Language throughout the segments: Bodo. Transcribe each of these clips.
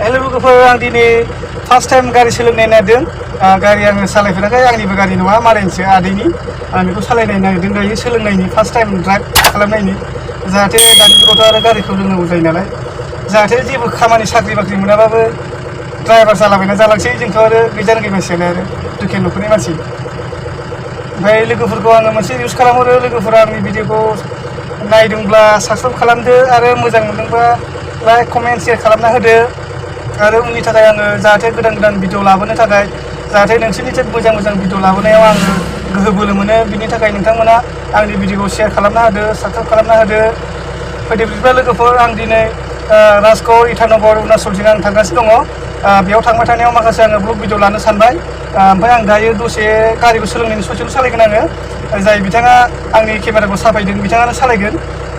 लोगोफोर आं दिनै फार्स्ट टाइम गारि सोलोंनाय नागिरदों गारि आङो सालायफेराखै आंनिबो गारि नङा मालायनिसो आदैनि आं बेखौ सालायनाय नागिरदों दायो सोलोंनायनि फार्स्ट टाइम ड्राइभ खालामनायनि जाहाथे दानि जुगावथ' आरो गारिखौ रोंनांगौ जायो नालाय जाहाथे जेबो खामानि साख्रि बाख्रि मोनाबाबो ड्राइभार जालाबायना जालांसै जोंथ' आरो गैजा रोङै मानसियानो आरो दुखिया न'खरनि मानसि ओमफ्राय लोगोफोरखौ आङो मोनसे इउज खालामहरो लोगोफोरा आंनि भिडिअखौ नायदोंब्ला साबस्क्राइब खालामदो आरो मोजां मोनदोंबा लाइक कमेन्ट शेयार खालामना होदो आरो उननि थाखाय आङो जाहाथे गोदान गोदान भिडिअ लाबोनो थाखाय जाहाथे नोंसोरनि मोजां मोजां भिडिअ लाबोनायाव आङो गोहो बोलो मोनो बिनि थाखाय नोंथांमोना आंनि भिडिअखौ शेयार खालामना होदो साबस्क्राइब खालामना होदो फैदो बिदिब्ला लोगोफोर आं दिनै राजगड़ इटानगर अरुणाचलथिं आं थांगासिनो दङ बेयाव थांबाय थानायाव माखासे आङो ब्लग भिडिअ लानो सानबाय ओमफ्राय आं दायो दसे गारिखौ सोलोंनायनि ससेल' सालायगोन आङो जाय बिथाङा आंनि केमेराखौ साफायदों बिथाङानो सालायगोन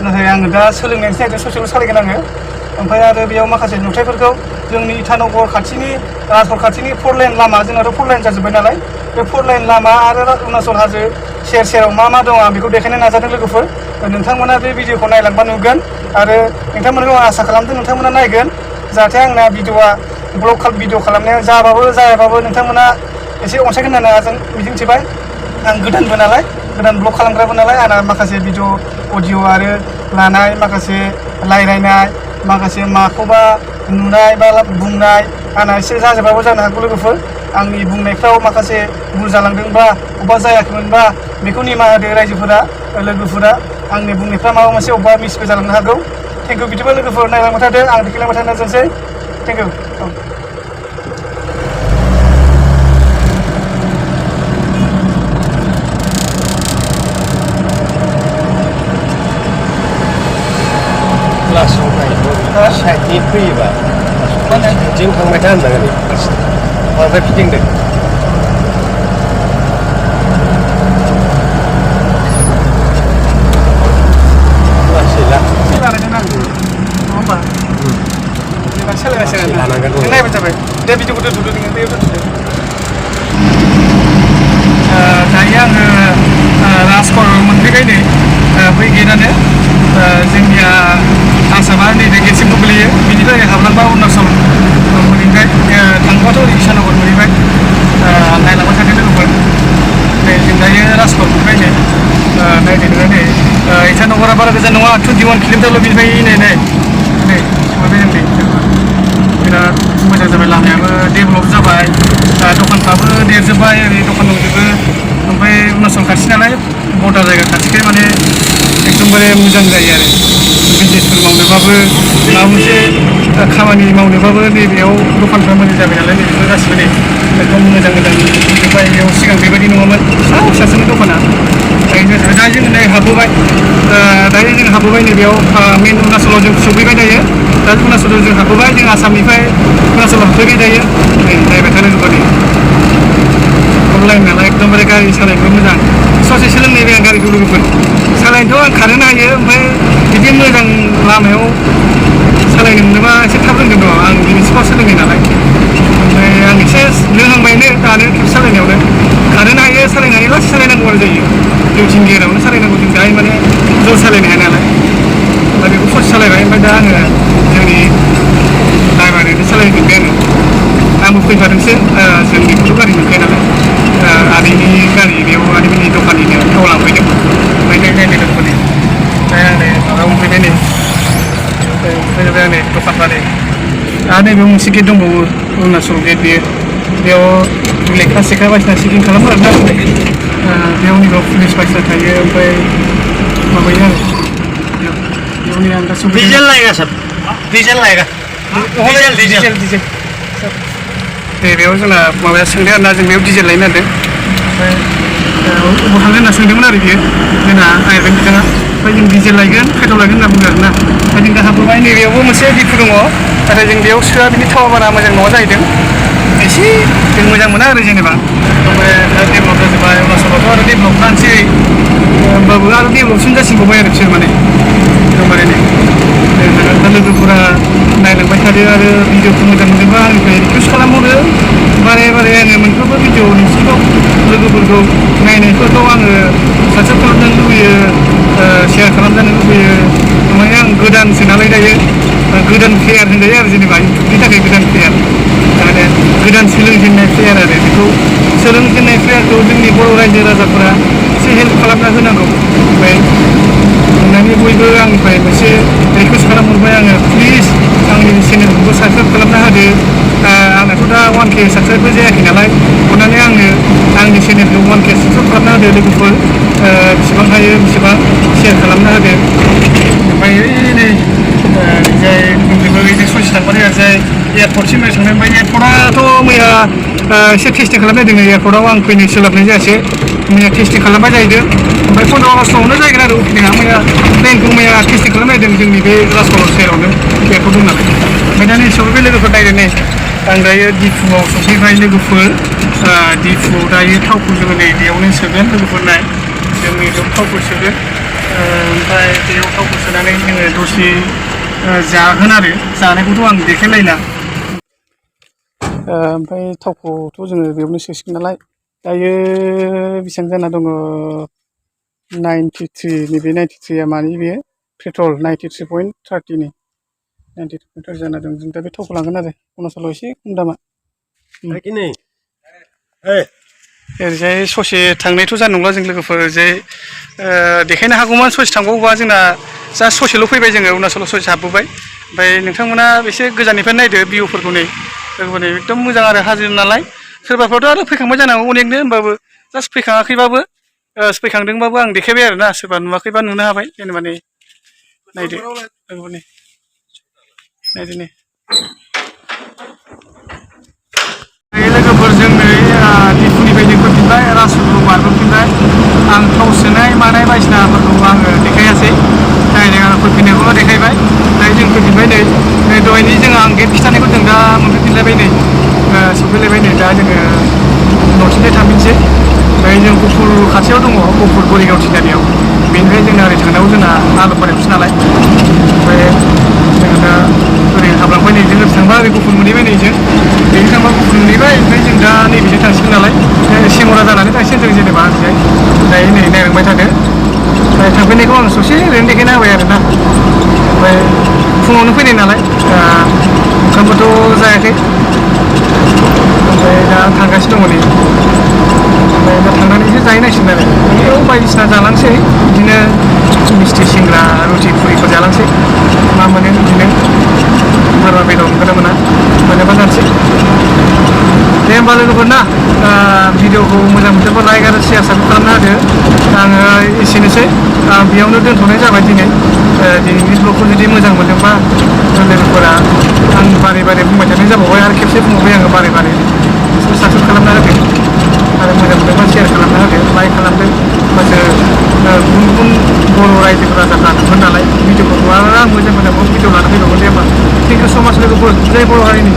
नाथाय आङो दा सोलोंनायनि सायाव ससेल' सालायगोन आङो ओमफ्राय आरो बेयाव माखासे नुथायफोरखौ जोंनि इटानगर खाथिनि राजगड़ खाथिनि 4 लेन लामा जोंनाथ' 4 लेन जाजोब्बाय नालाय बे 4 लेन लामा आरो अरुणाचल हाजो सेर सेराव मा दं आं बेखौ देखायनो नाजादों लोगोफोर नोंथांमोना बे भिडिअखौ नायलांबा नुगोन आरो नोंथांमोनखौ आं आसा खालामदों नोंथांमोना नायगोन जाहाथे आंना भिडिअआ ब्लग भिडिअ खालामनायाव जाबाबो जायाबाबो नोंथांमोना एसे अनसायगोन होननानै आं मिजिंथिबाय आं गोदानबो नालाय गोदान ब्लग खालामग्राबो नालाय आंना माखासे भिडिअ अडिअ आरो लानाय माखासे रायलायनाय माखासे माखौबा नुनाय बा बुंनाय आंना एसे जाजोबाबो जानो हागौ लोगोफोर आंनि बुंनायफ्राव माखासे भुल जालांदोंबा अबेबा जायाखैमोनबा बेखौ निमाहा होदो रायजोफोरा लोगोफोरा आंनि बुंनायफ्रा माबा मोनसे अबेबा मिसबो जालांनो हागौ थेंक इउ बिदिबा लोगोफोर नायलांबाय थादो आं देखायलांबाय थानो नाजानोसै थेंक इउ साइडनि फैयोबा जों थांबाय था होनजागोन माबानिफ्राय फिदिंदों नायबानो जाबाय दे भिडिअखौ दोनथ'दो नोङो बेयाव दोनथ'दो दायो आङो राजगड़ मोनफैबाय नै बै गेटआनो जोंनिया आसामा नैबे गेटसिम गोग्लैयो बिनिफ्राय हाबलांबा अरुणाचल मोनहैबाय थांबाथ' ओरै इटानगर मोनहैबाय नायलांबाय थादो लोगोफोर नै जों दायो राजगड़ मोनबाय नै नायदो नोङो नै इटानगरा बारा गोजान नङा 21 किल'मिटारल' बिनिफ्राय नै मोनबाय जों नै बिराद मोजां जाबाय लामायाबो डेभेलप जाबाय दखानफ्राबो देरजोब्बाय ओरै दखान दंजोबो ओमफ्राय अरुणाचल खाथि नालाय बर्डार जायगा खाथिखाय माने एकदमबारे मोजां जायो आरो बिजनेसफोर मावनोबाबो माबा मोनसे खामानि मावनोबाबो नैबेयाव दखानफ्रा मोजां जाबाय नालाय नैबेफोर गासिबो नै एकदम मोजां नुजोब्बाय बेयाव सिगां बेबायदि नङामोन फिसासोनि दखाना दा जों नै हाबबोबाय दायो जों हाबबोबाय नैबेयाव मेन अरुणाचलाव जों सौफैबाय दायो दा अरुणाचलाव जों हाबबोबाय जों आसामनिफ्राय अरुणाचलाव हाबफैबाय दायो नै नायबाय थानो होनबा नै अनलाइन नालाय एकदमबारे गारि सालायनोबो मोजां ससे सोलोंनाय आं गारिखौ लोगोफोर सालायनोथ' आं खारनो हायो ओमफ्राय बिदि मोजां लामायाव सालायनो मोनोबा एसे थाब रोंगोन र' आं दिनैसो फार्स्ट सोलोंनाय नालाय ओमफ्राय आं एसे रोंहांबायनो दानो खेबसे सालायनायावनो खारनो हायो सालायनानै लासै सालायनांगौ आरो जायो जोंथिं गेरावनो सालायनांगौ जों दाहाय माने जर सालायनो हाया नालाय दा बेखौ ससे सालायबाय ओमफ्राय दा आङो जोंनि ड्राइभारजोंनो सालायफिनबाय आंबो फैफादोंसो जों बेखौथ' गारि मोनखाया नालाय आदैनि गारि बेयाव आदैनि दखाननिनो थाव लांफैदों ओमफ्राय नायनो लोगोफोरनि ओमफ्राय आं नै माबायाव मोनफैबाय नै फैबाय आं नै दखानफ्रा नै आरो नैबेयाव मोनसे गेट दंबावो अरुणाचल गेट बेयाव लेखा सेखा बायदिसिना चेकिं खालामो आरोना बेयाव नैबेयाव पुलिस बायदिसिना थायो ओमफ्राय माबायो आरो बेयाव नै आं गासैबो डिजेल लाएगा सब डिजेल लाएगा डिजेल बेयाव जोंना माबाया सोंदों आरोना जों बेयाव डिजेल लायनो नागिरदों ओमफ्राय अबाव थांगोन होनना सोंदोंमोन आरो बियो जोंना नायगोन बिथाङा ओमफ्राय जों डिजेल लायगोन पेट्रल लायगोन होनना बुंदों आरोना ओमफ्राय जों दा हाबबोबाय नैबेयावबो मोनसे दिपु दङ नाथाय जों बेयाव सोआ बिनि थावा बारा मोजां नङा जाहैदों एसे जों मोजां मोना आरो जेनेबा ओमफ्राय दा डेभेलप जाजोब्बाय अरुणाचलावथ' आरो डेभेलप जानोसै होमबाबो आरो डेभेलपसिन जासिनबावबाय आरो बिसोर माने एकदमबारे नै दा लोगोफोरा नायलांबाय थादो आरो भिडिअखौ मोजां मोनोबा आंनिफ्राय रिकुवेस्ट खालामहरो बारे बारे आङो मोनफ्रोमबो भिडिअ नोंसोरखौ लोगोफोरखौ नायनायफोरखौ आङो साबस्क्राइब खालामजानो लुबैयो शेयार खालामजानो लुबैयो माने आं गोदानसो नालाय दायो गोदान प्लेयार होनजायो आरो जेनेबा इउटुबनि थाखाय गोदान प्लेयार प्लेयारफोरखौ सोलोंजेननाय प्लेयारखौ जोंनि बर' रायजो राजाफोरा एसे हेल्प खालामना होनांगौ। ओमफ्राय अननानै बयबो आंनिफ्राय मोनसे रिकुवेस्ट खालामहरबाय आङो, प्लिज आंनि चेनेलखौबो साबस्क्राइब खालामना होदो। आंनाथ' दा 1K साबस्क्राइबबो जायाखै नालाय, अननानै आंनि चेनेलखौ 1K साबस्क्राइब खालामना होदो लोगोफोर। बेसेबां हायो बेसेबां शेयार खालामना होदो। ओमफ्राय नै जाय दंजोबो ओरैनो ससे थांबाथाय ओरैजाय एयारपर्टसिम थांनो। ओमफ्य एयारपर्टआथ' मैया एसे टेस्टिं खालामनाय दोङो। एयारपर्टआव आं फैनो सोलाबनाय जायासै, मैया टेस्टिं खालामबाय जाहैदों। ओमफ्राय 15 आगस्टआवनो जाहैगोन आरो अपेनिंआ। मैया प्लेनखौ मैया टेस्टिं खालामनायदों जोंनि बे राजक'ट सेरावनो एयारपर्ट दं नालाय। ओमफ्राय दा नै सफैबाय लोगोफोर, नायदो नै आं दायो डिफुआव सफैबाय लोगोफोर। डिफुआव दायो थावखौ जोङो नै बेयावनो सोगोन लोगोफोर। नाय जों बेयाव थावखौ सोगोन, ओमफ्राय बेयाव थावखौ सोनानै जोङो दसे जागोन आरो जानायखौथ' आं देखायलायला। ओमफ्राय थावखौथ' जोङो बेयावनो सोसिगोन नालाय। दायो बेसेबां जाना दङ? 93। नैबे 93आ मानि बेयो पेट्रल 93.30 नि 93.30 जाना दं। जों दा बे थावखौ लांगोन आरो अरुणाचलाव एसे खम दामा। ओरैजाय ससे थांनायथ' जानाय नंला जों लोगोफोर। ओरैजाय देखायनो हागौमोन ससे थांबावोबा, जोंना जास्ट ससेल' फैबाय जोङो अरुणाचलाव ससे हाबबोबाय। ओमफ्राय नोंथांमोना एसे गोजाननिफ्राय नायदो भिउफोरखौ। नै लोगोफोर नै एकदम मोजां आरो हाजो नालाय। सोरबाफ्राथ' आरो फैखांबाय जानांगौ अनेकनो, होमबाबो जास्ट फैखाङाखैबाबो फैखांदोंबाबो आं देखायबाय आरो ना। सोरबा नुवाखैबा नुनो हाबाय जेनेबा। नै नायदो लोगोफोर, नै नायदो नै लोगोफोर। जों नै डिफुनिफ्राय जों फैफिनबाय, राजक'टआव बारबोफिनबाय। आं थाव सोनाय मानाय बायदिसिनाफोरखौ आङो देखायासै, डाइरेक्ट आं फैफिननायखौल' देखायबाय। ओमफ्राय जों फैफिनबाय नै दहायनि आं गेट खिथानायखौ जों दा मोनफैफिनलायबाय। नै सफैलायबाय। नै दा जोङो न'थिंजाय थांफिनसै। ओमफ्राय जों गहपुर खाथियाव दङ, गहपुर बरिगाव थिंगानियाव। बेनिफ्राय जोंना ओरै थांनांगौ, जोंना आलुफारायावसो नालाय। ओमफ्राय जोङो दा ओरै हाबलांबाय। नै जों ओरै थांबा ओरै गहपुर मोनहैबाय। नै जों बेजों थांबा गहपुर मोनहैबाय। ओमफ्राय जों दा नैबेजों थांसिगोन नालाय, सिमरा जानानै थांसिगोन जों जेनेबा ओरैजाय। दायो नै नायलांबाय थादो। ओमफ्राय थांफैनायखौ आं ससे ओरैनो देखायना होबाय आरो ना। ओमफ्राय फुङावनो फैनाय नालाय, ओंखामबोथ' जायाखै। ओमफ्राय दा थांगासिनो दङ। नै ओमफ्राय दा थांनानै एसे जाहैनांसिगोन आरो बेयाव बायदिसिना जालांसै, बिदिनो मिस्थि, सिंग्रा, रुटि, पुरिफोर जालांसै। मा मोनो बिदिनो बोरमा बेदर मोनगोन ना मोना, मोनोबा जानोसै। दे होमबा लोगोफोर ना, भिडिअखौ मोजां मोनदोंबा लाइक आरो शेयार खालामना होदो। आङो एसेनोसै, बेयावनो दोनथ'नाय जाबाय दिनै। दिनैनि ब्लगखौ जुदि मोजां मोनदोंबा लोगोफोरा, आं बारे बारे बुंबाय थानाय जाबावबाय आरो खेबसे बुंबावबाय आङो बारे बारे, साबस्क्राइब खालामना होदो आरो मोजां मोनदोंबा शेयार खालामना होदो, लाइक खालामदो। होमबासो गुबुन गुबुन बर' रायजो राजाफ्रा नुगोन नालाय भिडिअफोरखौ, आरो आंबो जेनेबा भिडिअ लाना फैबावगोन। दे होमबा थेंक इउ स' माच लोगोफोर, जै बर' हारिनि।